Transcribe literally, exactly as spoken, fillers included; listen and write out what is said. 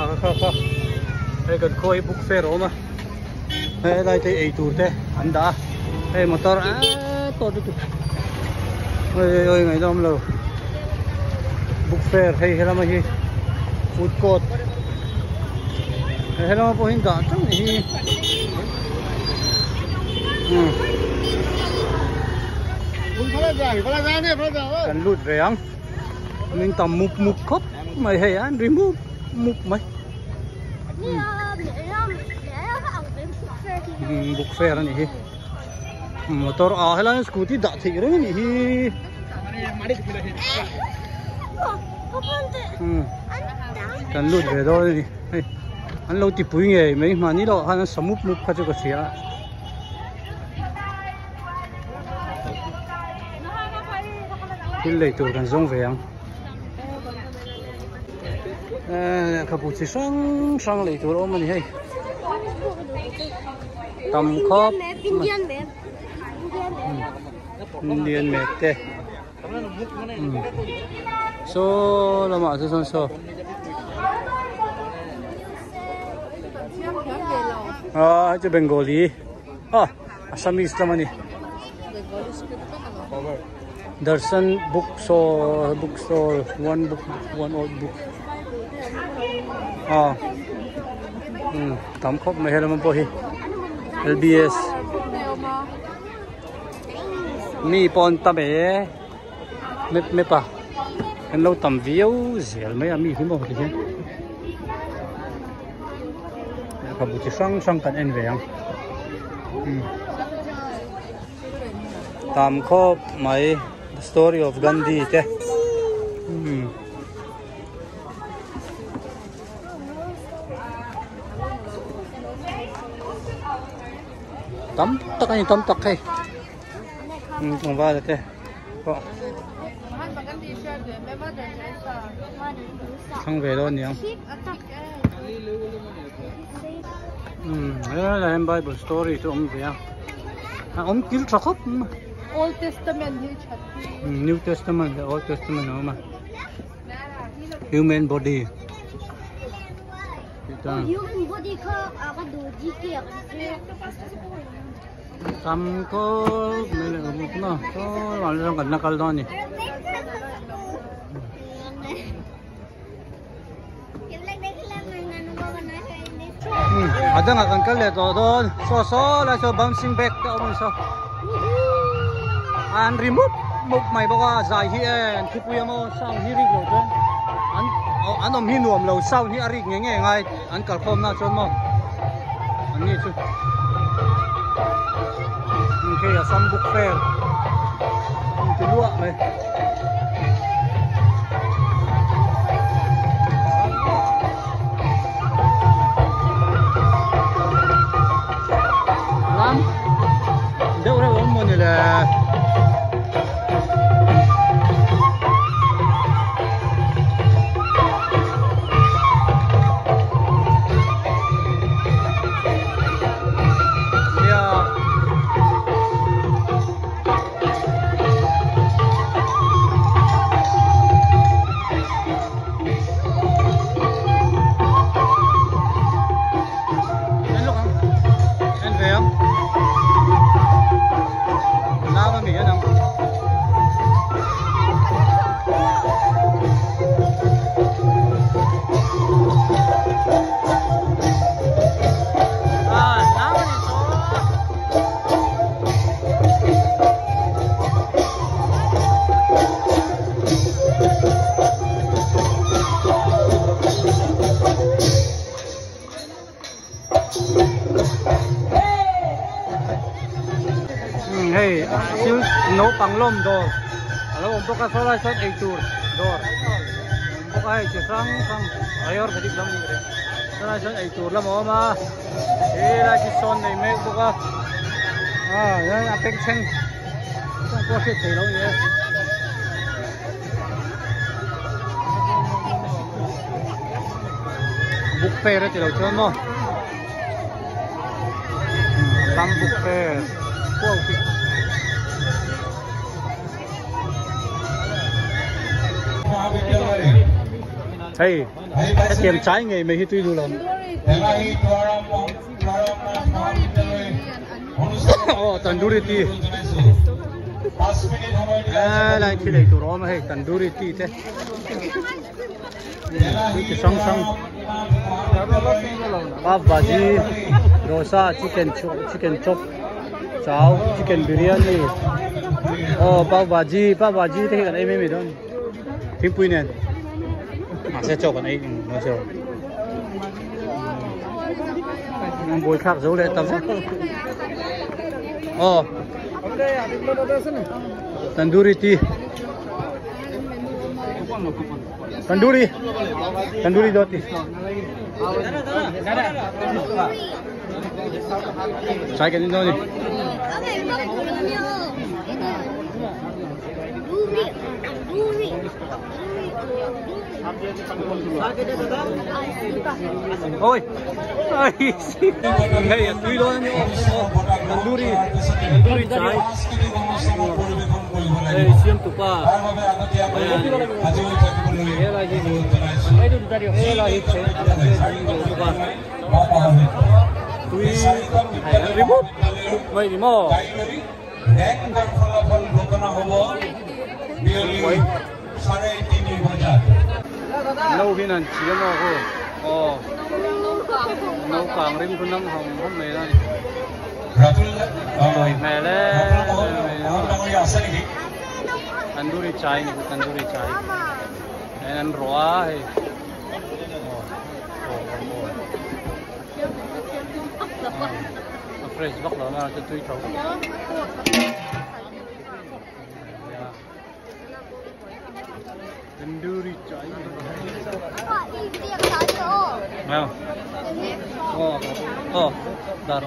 Kha, kha. Hei kan khaw hi book fair a um a. Hei lai te ei tur te an dah. Hei motor a tawt lutuk. Oi, oi, oi, ngaidam lo. Book fair hei, hei lama hi. Food court. Hei, hei lama pawh hin dah ṭan hi. Hmm. Kan lut ve ang. Min tam mup mup khawp mai hei, an ri mup mup mai. Hmm, book fair a ni hi. Motor a, hei lai scooty dah theih reng a ni hi. Hmm. Kan lut ve dawn a ni. Hei. An lo tipui ngei mai, mani lo han an sa mup mup kha chu ka hria. Thil lei tur kan zawng ve ang. Eh, kha bu chi hrang hrang lei tur a awm a ni hei. Tam khawp. Indian map. Indian map te. Hmm. Saw lamah chu sawn saw. Ah, chu Bengali. Ah, Assamese lam a ni. Darshan book store, book store, one book, one old book. Ah. Hmm, tam khawp mai hei lama pawh hi. L B S. Mi pawh an tam e. Mep mep a. An lo tam viau zel mai a mi hi maw ti hian. Kha bu chi hrang hrang kan en ve ang. Hmm. Tam khawp mai, The Story of Gandhi te. Hmm. Tam tak a ni, tam tak hei. Hmm, tlangval te. Ko. Thlang ve lo ni ang. Hmm, hei lai hian Bible story chu awm ve a. A awm kil ṭha khawp. Old Testament hi ṭha. Hmm, New Testament leh Old Testament a awm a. Human body. Human body kha a ka du ji ke a ka se. Tam khawp mai le, a buk na. Saw, an zawng kan la kal dawn a ni. Hmm, a dangah kan kal leh tawh dawn. Saw, saw, lai saw bouncing back te awm a ni saw. An ri mup mup mai bawk a, zai hi en, thupui a maw, sound hi rik lo chuan. An, an awm hi nuam lo, sound hi a rik nge nge ngai. An kalkhawmna chuan maw? An ni chu. Hei, Assam Book Fair. An ti luah mai. Lam deuh reuh awm maw ni le. En lawk ang. En ve ang. Lam a mi en ang. Ah, lam a ni saw. Hmm, hei, thil naupang lawm dawr a lo awm bawk a, saw lai sawn ei tur dawr a awm bawk a, hei, chi hrang hrang, Ayurvedic lam ni re, saw lai sawn ei tur lam a awm a, he lai chu sawn nei mek bawk a, a, a pengchheng, pawh hriat theih lo ni e. Book fair a ti lo chuan maw? Hmm, Assam Book Fair. Wow. Hei, ka tiam chai ngei mai hi tui du lam. Oh, tandoori tea. Eh, lai thil ei tur awm hei, tandoori tea te. Tui chi hrang hrang. Pav bhaji, dosa, chicken chop, chicken chop, chow, chicken biryani. Oh, pav bhaji, pav bhaji te hi kan ei mai mai dawn. Thingpui nen. Mahse, chow kan ei, mm, mahse. Nang buoi thlak zo le tam. Oh. Tandoori tea. Tandoori. Tandoori dhoti. Chai kan ei dawn a nih. Oi. Ai, si. Hei, tui dawn a nih. Tandoori. Tandoori chai. Hei, siam tu pa. Hei, lai hi. Hei, lai hi. Tui. Hei, remote. Mai remote. Rank-ৰ ফলাফল ঘোষণা হ'ব বিয়লি চাৰে তিনি বজাত। Lo hin an chi a maw ho. Oh. Lo kang rim kun ang hom hom mai la ni. Ratul, ah, Mai le. Ratul মহন্ত, মহন্ত ডাঙৰীয়া আছে নেকি? Tandoori chai ni, tandoori chai. An raw a hei. Oh. Oh, oh, oh. A fresh bak lo na, chu tui tho. Tandoori chai. Ah. Oh. Oh, dar.